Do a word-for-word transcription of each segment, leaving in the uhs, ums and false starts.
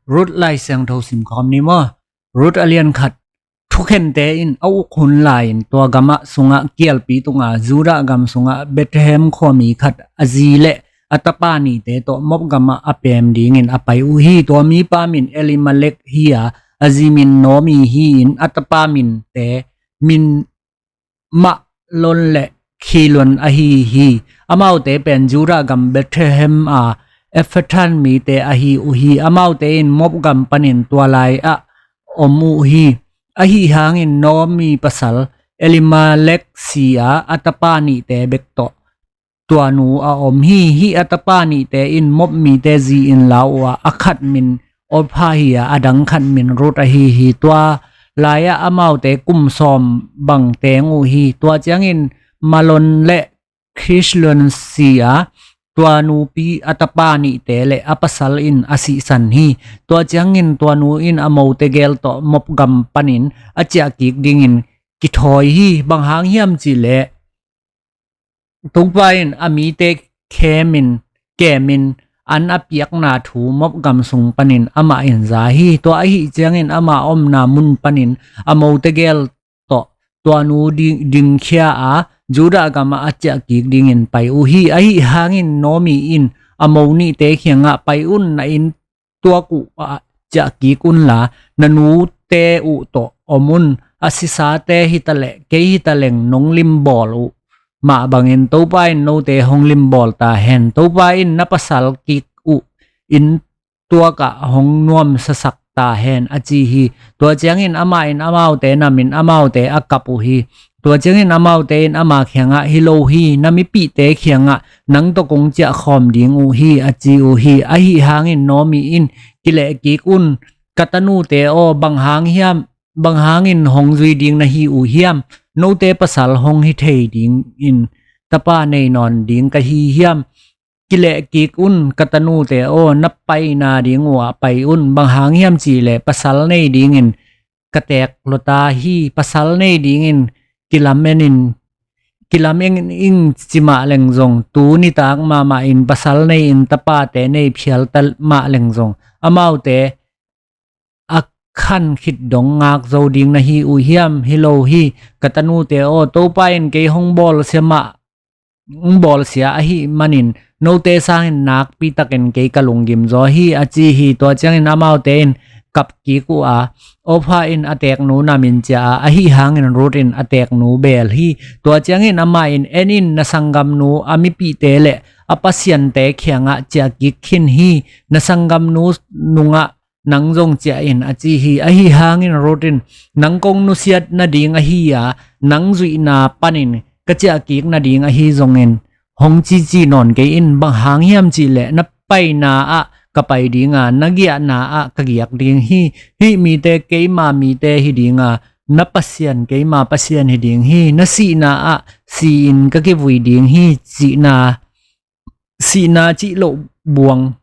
Ruth Lai Siangtho sim khawm ni maw? Ruth a lian khat. Thukhente in a uk hun lai-in tua gamah sungah kialpi tunga Judah gam sungah Bethlehem khuami khat a zi le a tapa nihte tawh Moab gamah a pem dingin a pai uh hi. Tua mipa min Elimelek hi a, a zi min Naomi hi-in a tapa minte min Mahlon le Khilion ahi hi. Amaute pen Judah gam Bethlehem a Ephratah mite ahi uh hi. Amaute in Moab gam panin tua lai-ah om uh hi. Ahi hangin Naomi pasal Elimelek si a, a tapa nihte bek tawh tua nu a om hi. Hih a tapa nihte in Moab mite zi-in lau uh a, a khat min Orpah hi a, a dang khat min Ruth ahi hi. Tua lai-ah amaute kum sawm bang teng uh hi. Tua ciangin Mahlon le Khilion si a, tua nupi a tapa nihte le a pasal in a sihsan hi. Tua ciangin tua nu in a mote gel tawh Moab gam panin a ciahkik dingin kithawi hi. Bang hang hiam cihleh Topa in a mite khemin kemin an a piakna thu Moab gam sung panin amah in za hi. Tua ahi ciangin ama omna mun panin a mote gel tawh tua nu ding, dingkhia a Judah gamah a ciahkik dingin pai uh hi. Ahi hangin Naomi in a mo nihte kiangah, "Pai un, na inn tuak uh ah ciahkik unla, na nute uh tawh om un. A sisate hitaleh kei hitaleng nong limbawl uh mah bangin Topa in note hong limbawl ta hen. Topa in na pasal kik uh inn tuakah hong nuamsasak ta hen," a ci hi. Tua ciangin amah in amaute namin amaute a kap uh hi. Tua ciangin amaute in ama kiangah, "Hi lo hi, na mipihte kiangah nang tawh kong ciahkhawm ding uh hi," a ci uh hi. Ahi hangin Naomi in, "Kilehkik un, ka tanute aw, bang hang hiam, bang hangin hong zui ding na hi uh hiam? Note pasal hong hi thei dingin tapa nei nawn ding ka hi hiam? Kilehkik un, ka tanute aw, na paina ding uh ah pai un. Bang hang hiam cihleh pasal nei dingin ka teek lua ta hi. Pasal nei dingin kilamen in, kilamen ing ci mah leng zong, tu nitak mahmah in pasal nei-in tapate nei phial ta mah leng zong, amaute a khan khit dong ngak zo ding na hi uh hiam? Hi lo hi, ka tanute aw, Topa in kei hong bawlsia mah, hong bawlsia ahih manin note sangin nakpi takin kei ka lunggim zaw hi," a ci hi. Tua ciangin amaute in kap kik uh a, Orpah in a teeknu namin ciah a, ahi hangin Ruth in a teeknu beel hi. Tua ciangin amah in, "En in, na sanggamnu a mipihte le a pasiante kiangah ciahkik khin hi. Na sanggamnu nungah nang zong ciah in," a ci hi. Ahi hangin Ruth in, "Nang kong nusiat nading ahi a, nang zuihna panin ka ciahkik nading ahi zongin hong cici nawn kei in. Bang hang hiam cihleh na paina ah ka pai ding a, na giahna ah ka giak ding hi. Hih mite keima mite hi ding a, na Pasian keima Pasian hi ding hi. Na sihna ah si-in ka kivui ding hi. Sihna, sihna cih loh buang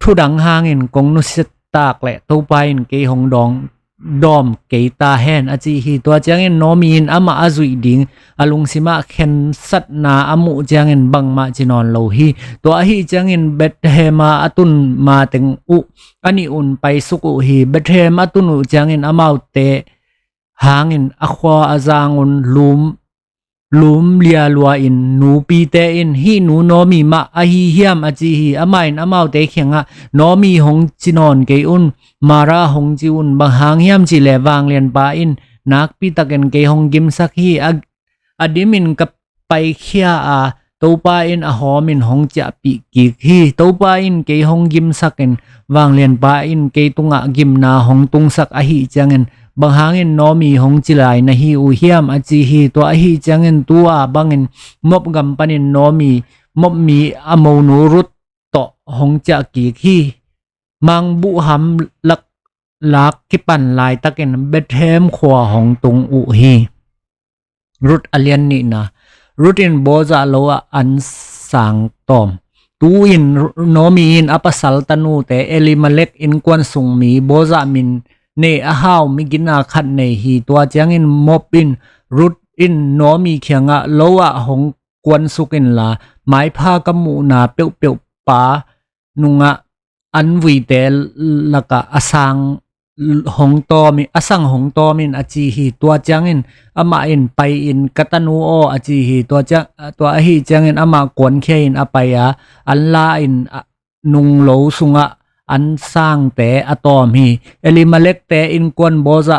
thudang hangin kong nusiat tak leh Topa in kei hong dawng, dawm kei ta hen," a ci hi. Tua ciangin Naomi in amah a zuih ding a lungsimah khensatna a muh ciangin bangmah ci nawn lo hi. Tua ahi ciangin Bethlehem a a tun mateng uh a nih un paisuk uh hi. Bethlehem a tun uh ciangin amaute hangin a khua a zang un lum, lum lialua in nupite in, "Hih nu Naomi mah ahi hiam?" a ci hi. Amah in amaute kiangah, "Naomi hong ci nawn kei un, Mara hong ci un. Bang hang hiam cihleh vanglianpa in nakpi takin kei hong gimsak hi. A, a dimin ka paikhia a, Topa in a hawmin hong ciahpih kik hi. Topa in kei hong gimsakin vanglianpa in kei tungah gimna hong tungsak ahih ciangin bang hangin Naomi hong ci lai na hi uh hiam?" a ci hi. Tua ahih ciangin tu-a bangin Moab gam panin Naomi, Moab mi a monu Ruth tawh hong ciahkik hi. Mangbuhham lak, lak kipan laitakin Bethlehem khua hong tung uh hi. Ruth a lian nihna. Ruth in Boaz lo ah an sang tawm. Tu-in Naomi in a pasal tanute Elimelek innkuan sung mi Boaz min nei a hau migina khat nei hi. Tua ciangin Moab in Ruth in Naomi kiangah, "Lo ah hong kuansuk inla, maipha ka muhna peuhpeuh pa nungah an vuite lakah a sang hong tawm in, a sang hong tawm in a ci hi. Tua ciangin amah in pai in, "Ka tanu aw," a ci hi. Tua ciang, tua ahi ciangin amah kuankhia in a pai a, an la in a, nung lo sungah an sangte a tawm hi. Elimelekte innkuan Boaz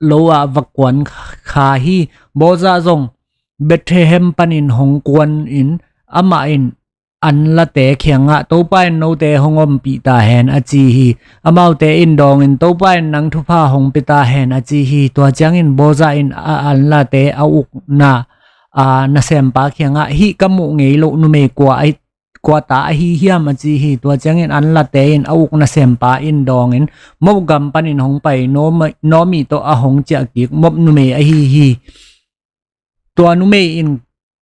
lo ah va kuan kha hi. Boaz zong Bethlehem panin hong kuan in, amah in an late kiangah, "Topa in note hong ompih ta hen," a ci hi. Amaute in dawng in, "Topa in nang thupha hong pia ta hen," a ci hi. Tua ciangin Boaz in a an late a ukna a nasempa kiangah, "Hih ka muh ngei loh numei kua a, kua ta ahi hiam?" a ci hi. Tua ciangin an late in a uk nasempa in dawng in, "Moab gam panin hong pai Naomi, Naomi tawh a hong ciah kik Moab numei ahi hi. Tua numei in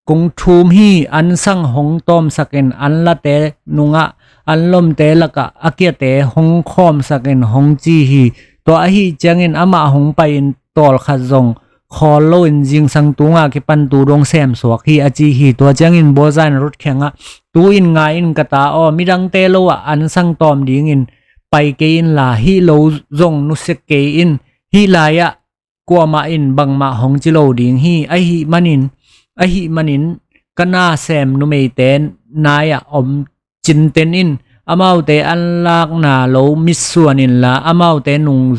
kong thum hi. An sang hong tawmsak in, an late nungah, an lomte lakah a kiate hong khawmsak in," hong ci hi. Tua ahi ciangin amah hong pai in tawlkhat zong khawl loin zingsang tunga kipan tu dong semsuak hi, a ci hi. Tua ciangin Boaz in Ruth kiangah, "Tu-in ngai in, ka ta aw, midangte lo ah an sang tawm dingin pai kei inla, hih lo zong nusia kei in. Hih lai-ah kuamah in bangmah hong ci lo ding hi. Ahih manin, ahih manin ka nasem numeite nai-ah om cinten in, amaute an lakna lo mitsuan inla, amaute nung,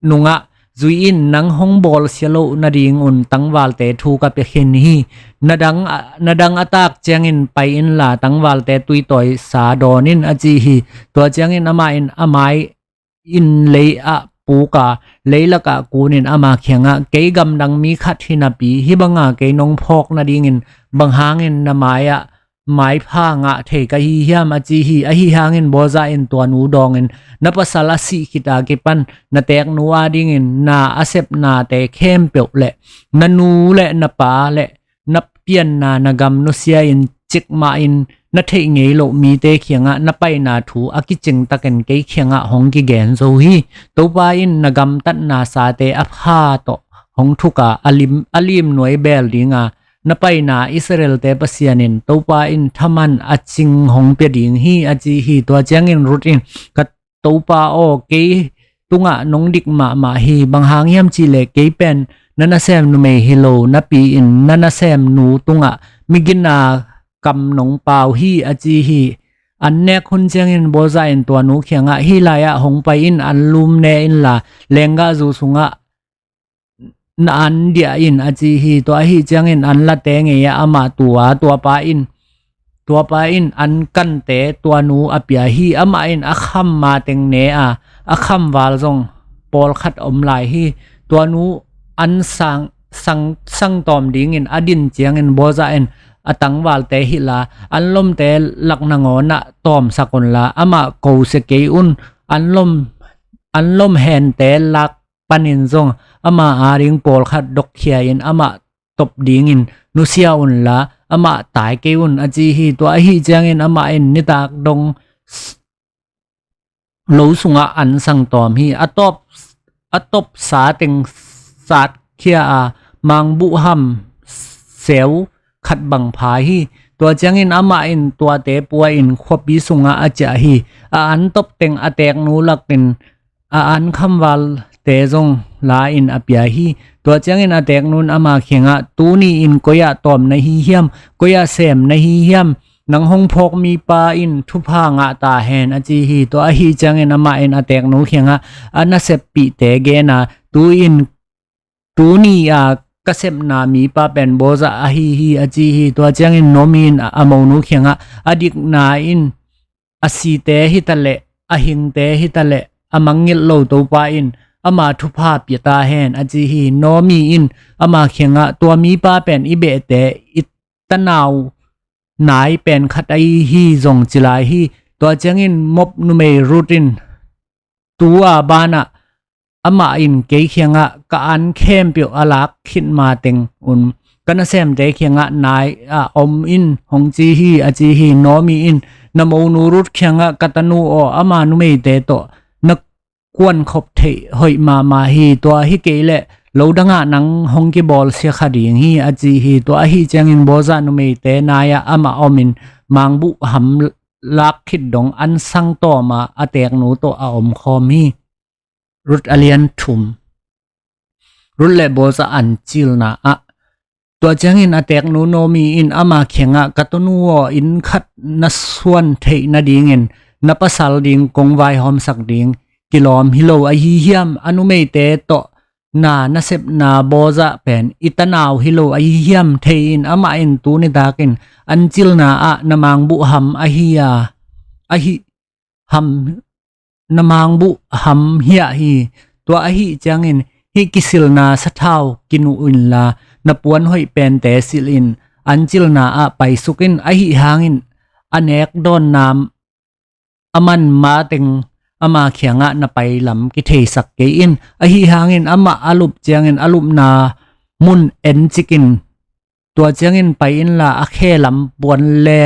nungah zui in. Nang hong bawlsia loh nadingun tangvalte thu ka pia khin hi. Na dang, na dang a tak ciangin pai inla, tangvalte tuitawi sa dawn in," a ci hi. Tua ciangin amah in a mai in lei ah puk a, leilakah kun in ama kiangah, "Kei gamdang mi khat hi napi, hih banga kei nong phawk nadingin bang hangin na mai-ah maipha ngah thei ka hi hiam?" a ci hi. Ahi hangin Boaz in tua nu dawng in, "Na pasal a sih khit a kipan na teeknu adingin na a sepnate khempeuh le na nu le na pa le na pianna na gam nusia in, cikmah in na theih ngei loh mite kiangah na paina thu a kicing takin kei kiangah hong kigen zo hi. Topa in na gamtatna sate a pha tawh hong thuk a, a lim, a limnuai beel dinga na paina Israelte Pasian in, Topa in thaman a cing hong pia ding hi," a ci hi. Tua ciangin Ruth in, "Ka Topa aw, kei tungah nong dik mahmah hi. Bang hang hiam cihleh kei pen na nasem numei hi lo napi-in na nasem nu tungah migina kam nong pau hi," a ci hi. An nek hun ciangin Boaz in tua nu kiangah, "Hih lai-ah hong pai in, anlum ne inla, lenggahzu sungah na an diah in," a ci hi. Tua ahi ciangin an late ngei-ah amah tu a, tuapa in, tuapa in an kante tua nu a pia hi. Amah in a kham mateng ne a, a khamval zong pawlkhat om lai hi. Tua nu an sang, sang, sang tawm dingin a din ciangin Boaz in a tangvalte hilh a, "An lomte lak nangawnah tawmsak unla, amah kosia kei un. An lom, an lom hente lak panin zong ama ading pawlkhat dokkhia in amah top dingin nusia unla, amah tai kei un," a ci hi. Tua ahi ciangin amah in nitak dong s-, lo sungah an sang tawm hi. A top, a top sa teng satkhia a, mangbuhham seu khat bang pha hi. Tua ciangin amah in tuate pua in khuapi sungah a ciah hi. A an top teng a teeknu lakin a an khamvalte zong la in a pia hi. Tua ciangin a teeknu in ama kiangah, "Tuni in koi-ah tawm na hi hiam? Koi-ah sem na hi hiam? Nang hong phawk mipa in thupha ngah ta hen," a ci hi. Tua ahi ciangin amah in a teeknu kiangah a naseppihte gen a, "Tu-in, tuni a ka sepna mipa pen Boaz ahi hi," a ci hi. Tua ciangin Naomi in a, a monu kiangah, "A dikna in a site hitaleh, a hingte hitaleh, a mangngilh lo Topa in ama thupha pia ta hen," a ci hi. Naomi in ama kiangah, "Tua mipa pen i behte, i tanau nai pen khat ahi hi zong ci lai hi. Tua ciangin Moab numei Ruth in tu a banah amah in kei kiangah ka an khempeuh a lak khit mateng un ka nasemte kiangah nai a om in hong ci hi," a ci hi. Naomi in, "Na monu Ruth kiangah, 'Ka tanu aw, ama numeite tawh na kuankhop theih hoih mahmah hi. Tua hi kei leh lo dangah nang hong kibawlsia kha ding hi,' a ci hi. Tua ahi ciangin Boaz numeite nai-ah amah om in mangbuhham lak khit dong an sang tawm a, a teeknu tawh a omkhawm hi. Ruth a lian thum. Ruth le Boaz ancilna ah. Tua ciangin a teeknu Naomi in ama kiangah, "Ka tanu aw, inn khat na suan theih nadingin na pasal ding kong vaihawmsak ding kilawm hi lo ahi hiam? A numeite tawh na nasepna Boaz pen i tanau hi lo ahi hiam? Thei in, amah in tu nitakin ancilna ah na mangbuh ham ahi a, ahi ham, na mangbuh ham hiah hi. Tua ahi ciangin hih kisilna sathau kinuh inla, na puan hoih pente silh in, ancilna ah paisuk in. Ahi hangin a nek dawnna a man mateng ama kiangah na pai lam kitheisak kei in. Ahi hangin amah a lup ciangin a lupna mun encik in. Tua ciangin pai inla, a khe lam puan le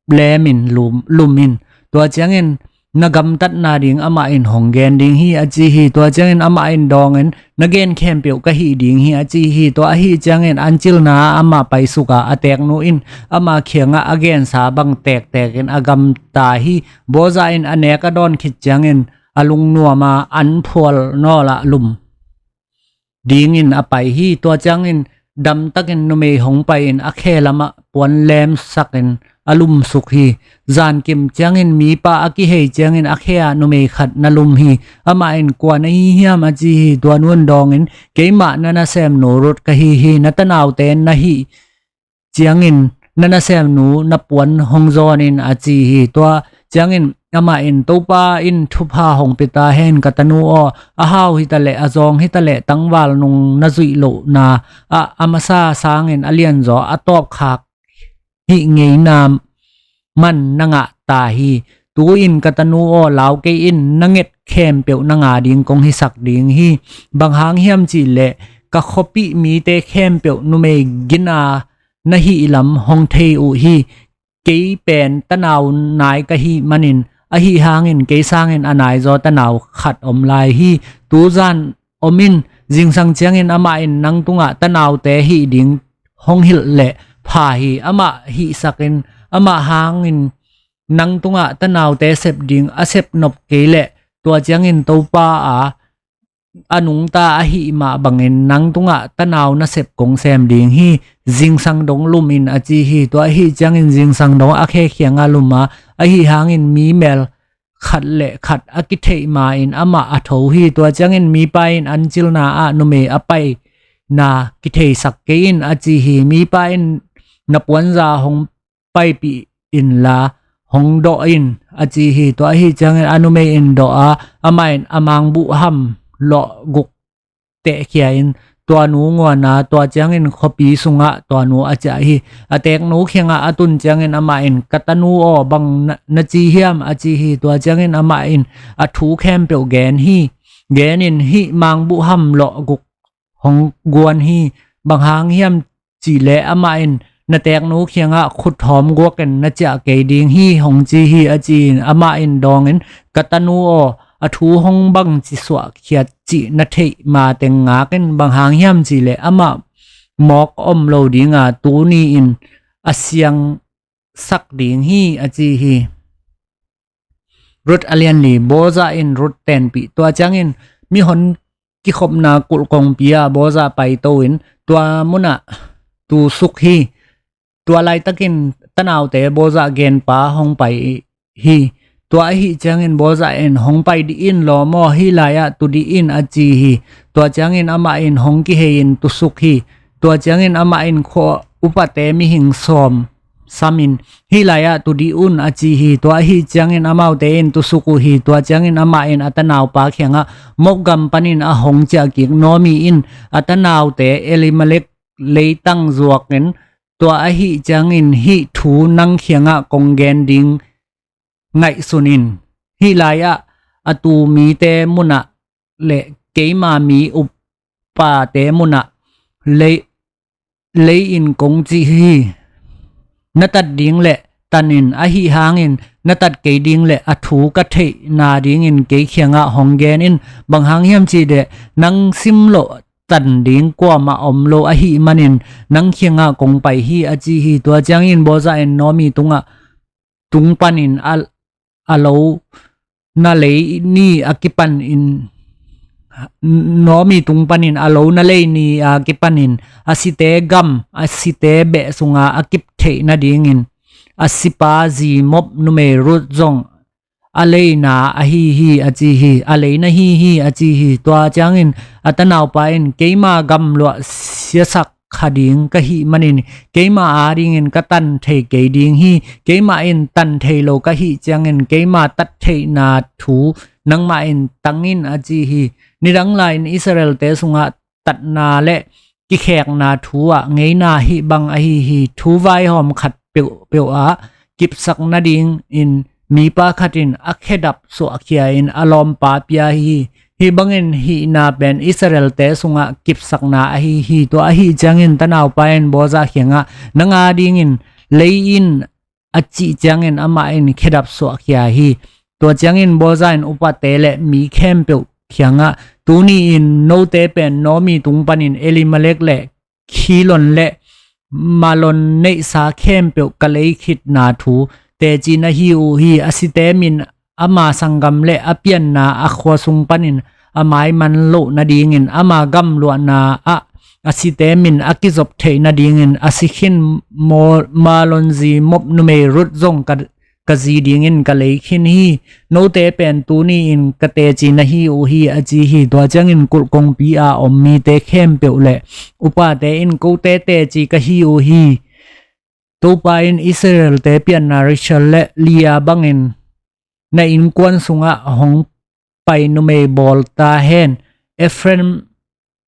lemin lum, lum in. Tua ciangin na gamtatna ding amah in hong gen ding hi," a ci hi. Tua ciangin amah in dawngin, "Na gen khempeuh ka hih ding hi," a ci hi. Tua ahi ciangin ancilna ah amah paisuk a, a teeknu in ama kiangah a gensa bang tektekin a gamta hi. Boaz in a nek a dawn khit ciangin a lungnuam a, an phual nawlah lum dingin a pai hi. Tua ciangin damtakin numei hong pai in a khe lamah puan lemsakin a lumsuk hi. Zankim ciangin mipa a kihei ciangin a khe ah numei khat na lum hi. Amah in, "Kua na hi hiam?" a ci hi. Tua nu in dawngin, "Keimah na nasemnu Ruth ka hi hi. Na tanaute na hih ciangin na nasemnu na puan hong zawn in," a ci hi. Tua ciangin amah in, "Topa in thupha hong pia ta hen, ka tanu aw. A hau hitaleh, a zawng hitaleh, tangval nung na zuih lohna ah a masa sangin a lianzaw a tawpkhak hih ngeina man na ngah ta hi. Tu-in ka tanu aw, lau kei in, na nget khempeuh nang a ding kong hisak ding hi. Bang hang hiam cihleh ka khuapih mite khempeuh numei gina na hih lam hong thei uh hi. Kei pen tanau nai ka hih manin, ahi hangin kei sangin a naizaw tanau khat om lai hi. Tu zan om in, zingsang ciangin amah in nang tungah tanaute hih ding hong hilh leh pha hi. Amah hihsakin, amah hangin nang tungah tanaute sep ding a sep nop kei leh, tua ciangin Topa a a nungta ahih mah bangin nang tungah tanau nasep kong sem ding hi. Zingsang dong lum in," a ci hi. Tua ahi ciangin zingsang dong a khe kiangah lum a, ahi hangin mi mel khat le khat a kitheih ma-in amah a tho hi. Tua ciangin mipa in, "Ancilna ah numei a paina kitheisak kei in," a ci hi. Mipa in, "Na puanza hong paipih inla hong dawh in," a ci hi. Tua ahi ciangin a numei in dawh a, amah in a mangbuh ham lawh guk tehkhia in tua nu nguan a, tua ciangin khuapi sungah tua nu a ciah hi. A teeknu kiangah a tun ciangin amah in, "Ka tanu aw, bang na, na ci hiam?" a ci hi. Tua ciangin amah in a thu khempeuh gen hi. Gen in, "Hih mangbuh ham lawh guk hong guan hi. Bang hang hiam cihleh amah in na teeknu kiangah khut hawm guakin na ciah kei ding hi hong ci hi," a ci-in amah in dawngin, "Ka tanu aw, a thu hong bangci suahkhiat cih na theih mateng ngakin, bang hang hiam cihleh amah mawk om lo dinga tuni-in a siangsak ding hi," a ci hi. Ruth a lian li. Boaz in Ruth tenpih. Tua ciangin mihon kikhopna kulh kongpi ah Boaz paito in tua munah tusuk hi. Tua laitakin tanaute Boaz genpa hong pai hi. Tua ahi ciangin Boaz in, "Hong pai dih in, lawm aw, hih lai-ah tu dih in," a ci hi. Tua ciangin amah in hong kihei in tusuk hi. Tua ciangin amah in khua upate mihing sawm samin, "Hih lai-ah tu dih un," a ci hi. Tua ahi ciangin amaute in tusuk uh hi. Tua ciangin amah in a tanaupa kiangah, "Moab gam panin a hong ciahkik Naomi in a tanaute Elimelek leitang zuakin, tua ahi ciangin hih thu nang kiangah kong gen ding ngaihsun in. Hih lai-ah a tu mite munah le keima mi upate munah lei, lei in kong ci hi. Na tat ding le tan in, ahi hangin na tat kei ding le a thu ka theihna dingin kei kiangah hong gen in. Bang hang hiam cihleh nang simloh tan ding kuamah om lo ahih manin nang kiangah kong pai hi," a ci hi. Tua ciangin Boaz in Naomi tungah tung panin a, a lo na lei ni a kipanin, Naomi tung panin a lo na lei ni a kipanin a site gam, a site beh sunga a kip theih nadingin a sipa zi Moab numei Ruth zong a leina ahi hi, a ci hi. A leina hi hi, a ci hi. Tua ciangin a tanaupa in, keima gamluah siasak kha ding ka hih manin keima adingin ka tan thei kei ding hi. Keima in tan thei lo ka hih ciangin keima tat theihna thu nangmah in tang in, a ci hi. Nidang lai-in Israel-te sungah tatna le kikhekna thu ah ngeina hih bang ahi hi. Thu vaihawm khat peuhpeuh ah kipsak nadingin mipa khat in a khedap suahkhia in a lawmpa pia hi. Hih bangin hihna pen Israel-te sungah kipsakna ahi hi. Tua ahi ciangin tanaupa in Boaz kiangah, nang adingin lei in, a cih ciangin amah in khedap suahkhia hi. Tua ciangin Boaz in upate le mi khempeuh kiangah, tuni-in note pen Naomi tung panin Elimelek le Khilion le Mahlon neihsa khempeuh ka lei khitna thu teci na hi uh hi. A site min, ama sanggam le a pianna a khua sung panin a maiman loh nadingin ama gamluahna ah a site min a kizop theih nadingin a si khin Mo-, Mahlon zi Moab numei Ruth zong ka, ka zi dingin ka lei khin hi. Note pen tuni-in ka teci na hi uh hi, a ci hi. Tua ciangin kulh kongpi a om mite khempeuh le upate in, kote teci ka hi uh hi. Topa in Israel-te pianna Rachel le Leah bangin na innkuan sungah hong pai numei bawl ta hen. Ephraim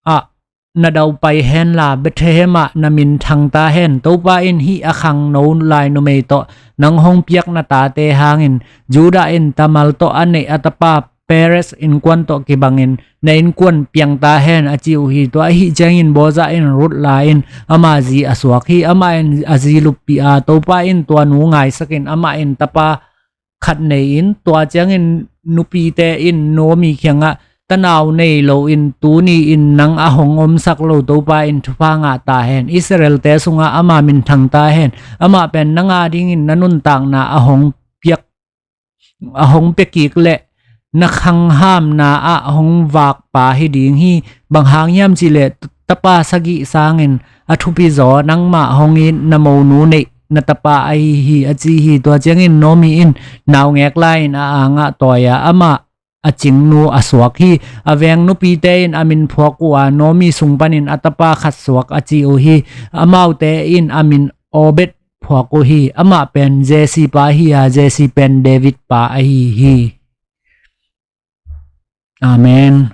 ah na daupai henla, Bethlehem ah na minthang ta hen. Topa in hih a khangno lai numei tawh nang hong piak na tate hangin, Judah in Tamar tawh a neih a tapa Perez innkuan tawh kibangin na innkuan piang ta hen, a ci uh hi. Tua ahi ciangin Boaz in Ruth la-in ama zi a suak hi. Amah in a zi luppih a, Topa in tua nu ngaisakin amah in tapa khat nei-in, tua ciangin nupite in Naomi kiangah, tanau nei loin tuni-in nang a hong omsak lo Topa in thupha ngah ta hen. Israel-te sungah ama minthang ta hen. Amah pen nang adingin na nuntakna a hong piak, a hong piakik le na khanghamna ah hong vakpa hi ding hi. Bang hang hiam cihleh tapa sagih sangin a thupizaw, nangmah hong it na monu neih na tapa ahi hi, a ci hi. Tua ciangin Naomi in naungek lai-in a angah tawi-a amah a cingnu a suak hi. A veng nupite in a min phuak uh a, Naomi sung panin a tapa khat suak a ci uh hi. Amaute in a min Obed phuak uh hi. Amah pen Jesse pa hi a, Jesse pen David pa ahi hi. Amen.